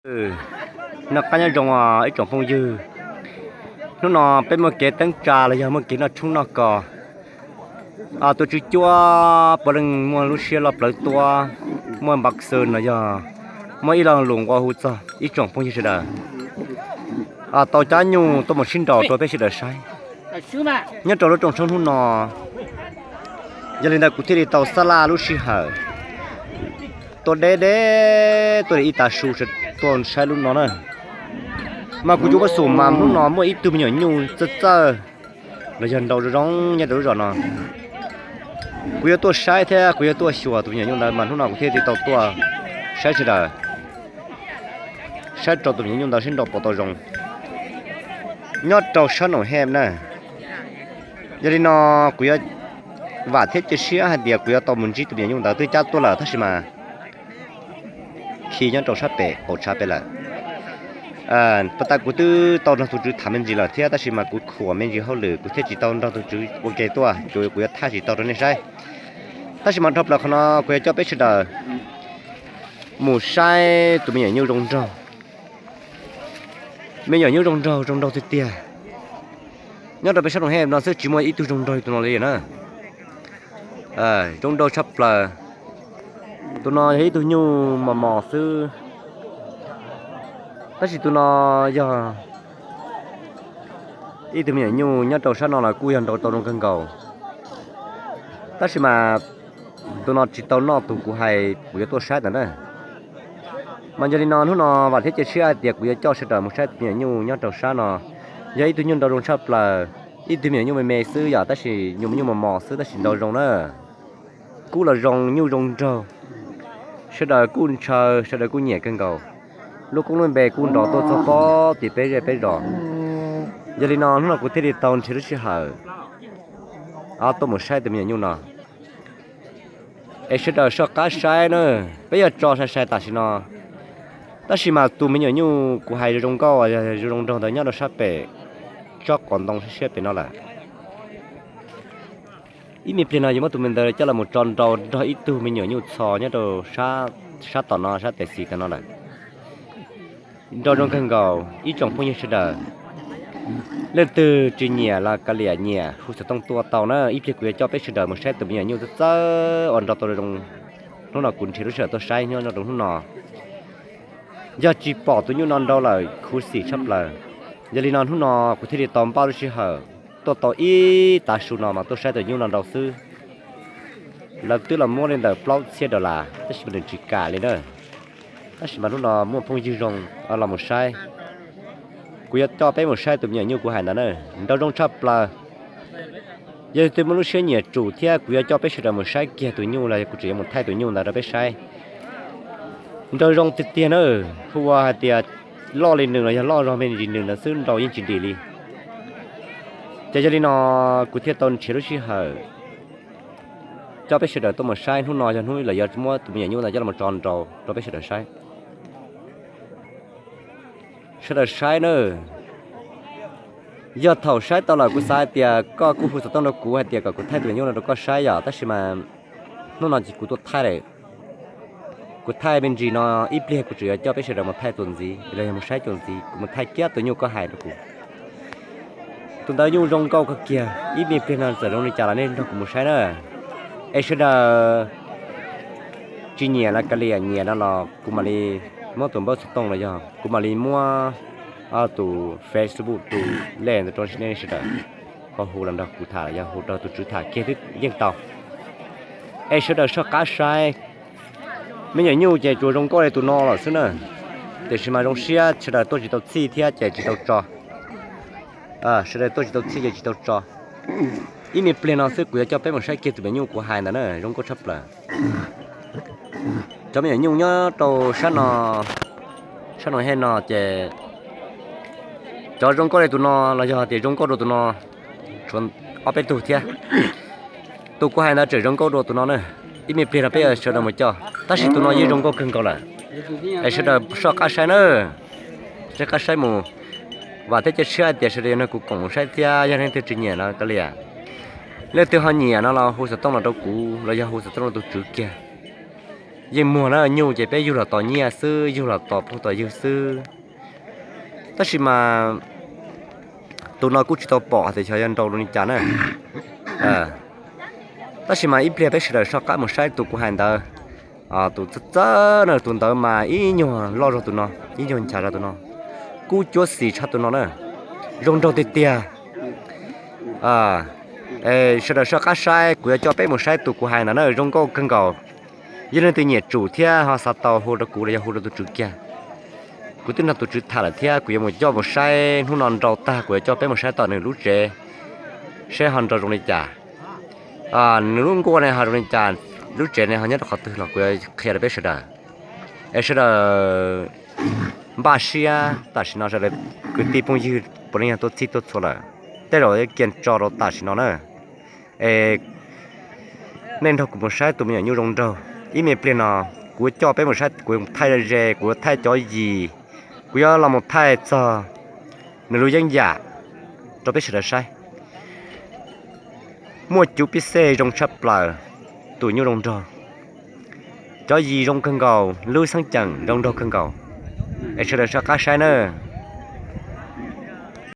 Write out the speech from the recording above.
Noj qab nyob zoo ib tsoom phooj ywg, hnub no peb muaj kev teeb tsa los yog muaj kev noj tshoob noj kos. Tus tswv cuab puav leej muaj lub siab loj plawv tuab, muaj npav xwb no yog muaj ib lo lus nqua hu txog ib tsoom phooj ywg sawv daws tau cab nyuj tuaj mus sib nraus rau peb sawv daws saib nyob rau lub rooj tshoob hnub no. Yog li ntawd kuv thiaj li tau xab laj lub sij hawm tuaj deb deb tuaj li ib tav su tuaj saib lub no na. Mas kuv cov pab xum mas hnub no muaj ib tug me nyuam nyuj txawj txawj los yog nrau zoo zoo nyob rau lub zos no. Kuv yuav tuaj saib thiab kuv yuav tuaj xyuas tus me nyuam nyuj ntawd mas hnub no kuv thiaj li tau tuaj saib sawv daws, saib rau tus me nyuam nyuj ntawd seb nrau puas tau zoo nyob rau sab Noom Hem na. Yog li no kuv yuav vam thiab cia siab hais tias kuv yuav tau mus ntsib tus me nyuam nyuj ntawd. Twb cab tuaj lawm tab sis mas khi nyob rau sab pem qaum tshav pem lawm. Pas tas kuv twb tau nrog tus tswv tham me ntsis lawm thiab tab sis mas kuv khuam me ntsis hauj lwm kuv thiaj tsis tau nrog tus tswv ua ke tuaj, kuv yuav thaij tsis tau rau nej saib. Tab sis mas dhau plaws qhov no kuv yuav coj peb sawv daws mus saib tus me nyuam nyuj zoo nraug. Me nyuam nyuj zoo nraug, zoo nraug tiag tiag. Nyob rau peb sab Noom Hem no xwb tsis muaj ib tug zoo nraug li tus no li na. Zoo nraug tshaj plaws. Tus no yog ib tug nyuj mos mos xwb, tab sis tus no yog ib tug me nyuam nyuj nyob rau sab no los kuj yog nrau tau zoo kawg nkaus. Tab sis mas tus no tsis tau noj tus kuv hais kuv yuav tuaj saib ntawd na. Mas yog li no hnub no vam thiab cia siab hais tias kuv yuav coj sawv daws mus saib tus me nyuam nyuj nyob rau sab no. Yog ib tug nyuj nrau zoo tshaj plaws, ib tug me nyuam nyuj me me xwb yom, tab sis nyuj me nyuj mos mos xwb tab sis nrau zoo na. Kuj los zoo, nyuj zoo nraug, sawv daws kuj ntshaw, sawv daws kuj nyiam kawg nkaus. Lub koob lub npe kuj nrov tuaj txog pob tim peb zej peb zos. Yog li no hnub no kuv thiaj li tau nrhiav lub sij hawm tuaj mus saib tus me nyuam nyuj no. Es sawv daws soj qab saib na, peb yuav tso sai sai tam sim no. Tab sis mas tus me nyuam nyuj kuv hais zoo zoo nkauj, zoo zoo nraug ntawd nyob rau sab pem tsob quav ntoo siab siab pem no lawm. Ib me pliag no yuav muab tus me ntawd coj los tso nrau nrog ib tug me nyuam nyuj txho nyob rau sab tom no, sab tes xis tom no lawm. Nrau zoo kawg nkaus ib tsoom phooj ywg sawv daws. Leej twg tsis nyiam los kav liam, nyiam hu xov tooj tuaj tau na. Ib pliag kuv yuav coj peb sawv daws mus saib tus me nyuam nyuj txawj txawj uas nrau tau zoo. Hnub no kuv nrhiav lub sij hawm tuaj saib nyob rau hnub no. Yog tsis pom tus nyuj no nrau lawm khuv xim tshaj plaws. Yog li no hnub no kuv thiaj li tau npaj lub sij hawm tuaj tau ib tav su no mas tuaj saib tus nyuj no nrau xwb. Lawv twb los muab li ntawm plaub txhiab dollar tab sis mas nws tsis kam li na. Tab sis mas hnub no muaj phooj ywg zoo los mus saib, kuv yuav coj peb mus saib tus me nyuam nyuj kuv hais ntawd na, nrau zoo tshaj plaws. Yog leej twg muaj lub siab nyiam tsum thiab kuv yuav coj peb sawv daws mus saib kiag tus nyuj los kuv tseem yuav mus thaij tus nyuj ntawd rau peb saib. Nrau zoo tiag tiag na, hu ua hais tias loj li nws los yog loj zog me ntsis nws ntawd xwb nrau yeej tsis dim li. Ces yog li no kuv thiaj tau nrhiav lub sij hawm coj peb sawv daws tuaj mus saib. Hnub no yog hnub lawv yuav muab tus me nyuam nyuj ntawd coj los tso nrau rau peb sawv daws saib. Sawv daws saib na. Yog thaum saib tau lawm kuv xav hais tias koj kuj hu xov tooj rau kuv hais tias kom kuv thaij tus me nyuam nyuj no rau koj saib yom, tab sis mas hnub no ces kuv tuaj thaij lawm. Kuv thaij me ntsis no, ib pliag kuv tseem yuav coj peb sawv daws mus thaij txuas ntxiv los yog mus saib txuas ntxiv, kuv mus thaij kiag tus nyuj koj hais rau kuv. Tus ntawd nyuj zoo nkauj kawg kiag, ib me pliag no txawm zoo li cas los nej nrog kuv mus saib na. Es sawv daws tsis nyiam los kav liam, nyiam no los kuv mam li muab tus npawb xov tooj los yog kuv mam li muab tus Facebook tus lej ntawd rau nej sawv daws ho hu los nrog kuv tham los yog hu rau tus tswv tham kiag twb yeej tau. Es sawv daws soj qab saib, me nyuam nyuj ces tsuas zoo nkauj li tus no lawm xwb na. Tiam sis mas zoo siab sawv daws tuaj tsis tau txhij thiab ces tsis tau tso. Sawv daws tuaj tsis tau txhij ces tsis tau tso. Ib me pliag no xwb kuv yuav coj peb mus saib kiag tus me nyuam nyuj kuv hais ntawd na, zoo nkauj tshaj plaws. Cov me nyuam nyuj nyob rau sab no, sab no he no ces cov zoo nkauj li tus no los yog tias zoo nkauj dua tus no tshuav ob peb tug thiab. Tus kuv hais ntawd tseem zoo nkauj dua tus no na. Ib me pliag no peb yuav sawv daws mus coj, tab sis tus no yeej zoo nkauj kawg nkaus lawm. Es sawv daws soj qab saib na, soj qab saib mus. Vam thiab cia siab hais tias sawv daws yuav nrog kuv koom mus saib thiab yog leej twg tsis nyiam no kav liam. Leej twg ho nyiam no los hu xov tooj los rau kuv los yog hu xov tooj rau tus tswv kiag. yeej muag na, nyuj ces peb yug los tos nyiaj xwb, yug los tos phooj tos ywg xwb. Tab sis mas tus no kuj tsis tau pom hais tias xyov yog nrau zoo li cas na. Tab sis mas ib pliag peb sawv daws soj qab mus saib tus kuv hais ntawd, tus txawb txawb na, tus ntawd mas ib nyuag loj zog tus no, ib nyuag nchav zog tus no, kub cuab xis tshaj tus no na, zoo nraug tiag tiag. Sawv daws soj qab saib, kuv yuav coj peb mus saib tus kuv hais ntawd na, zoo nkauj kawg nkaus. Yog leej twg nyiam tsum thiab ho xav tau hu rau kuv los yog hu rau tus tswv kiag. Kuv twb nrog tus tswv tham lawm thiab, kuv yuav mus coj mus saib, hnub no nrau tag kuv yuav coj peb mus saib tom nws lub tsev, saib ho nrau zoo li cas, nws lub nkuaj ne ho zoo li cas, lub tsev ne ho nyob rau qhov twg los kuv yuav qhia rau peb sawv daws. Es sawv daws npaj siab, tam sim no sawv daws kwv tij phooj ywg puav leej yog tuaj txhij tuaj txhua lawm, tej zaum yuav cia tso rau tam sim no na. Es nej nrog kuv mus saib tus me nyuam nyuj zoo nraug. Ib me pliag no kuv coj peb mus saib, kuv thaij ze, kuv thaij cov yis, kuv yuav los mus thaij txog nws lub yeeb yam rau peb sawv daws saib. Muaj cuv pib xej zoo tshaj plaws, tus nyuj zoo nraug, cov yis zoo kawg nkaus, lub xeeb ceem zoo nraug kawg nkaus. Es sawv daws soj qab saib na.